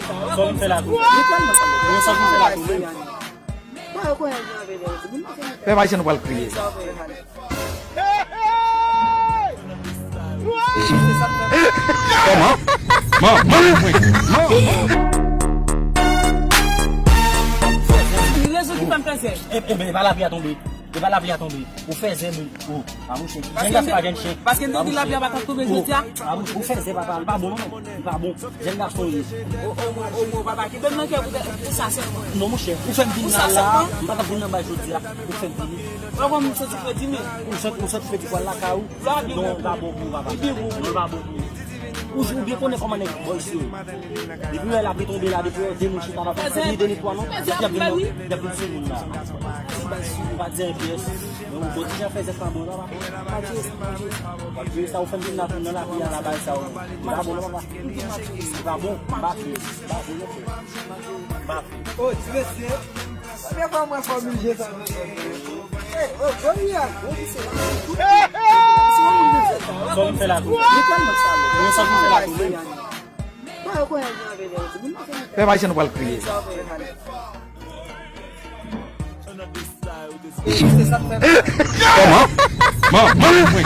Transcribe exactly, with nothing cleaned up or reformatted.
Sa w vin fè la tou? Yo, sa w vin fè la tou menm? Pèp ayisyen, nou pral kriye. Kòman? Man, man, man. Li rezon ki fè m fè zèl. E, e, ben, e pa lapli a tonbe. E pa lapli a tonbe. Ou fè zèl, ou. A, mouche. Jèn gason pa jèn chen. Paske m te di lapli a pa t ap tonbe jodi a. A, mouche, ou fè zèl, papa. Li pa bon, non. Li pa bon. Jèn gason, wi. O, o, o, o, papa, kenbe m nan kè pou, pou sa sèlman. Non, monchè. Ou fè m vin la, la. M pa t ap vin anba jodi a. Ou fè m vini. Ou konn m soti fredi, men. Ou sot, ou sot fredi pou al lakay ou. Non, l pa bon pou ou, papa. Non, l pa bon pou ou. Ou, ou byen konnen kòman nèg bòy si yo. Depi w wè lapli tonbe la, depi w wè de moun chita la, ni de ni twa non, y ap vin, y ap vin sou moun la. Ou pa di anyen pyès. Men ou bon ti jan fè zèf pa bon la, papa. Malgre sa, ou fè m vin nan, nan lapli a, la bay sa ou. Li pa bon non, papa. Li pa bon, m pa fè. M pa bon non, frè. M pa fè. Oh, ti mesye. Premye fwa mwen fè oblije sa. Hey, oh, bon li a, bon li se. Sa w fè la tou? Li tèlman salè. Sa w fè la tou menm? Pèp ayisyen, nou pral kriye. Kòman? Man, man, man.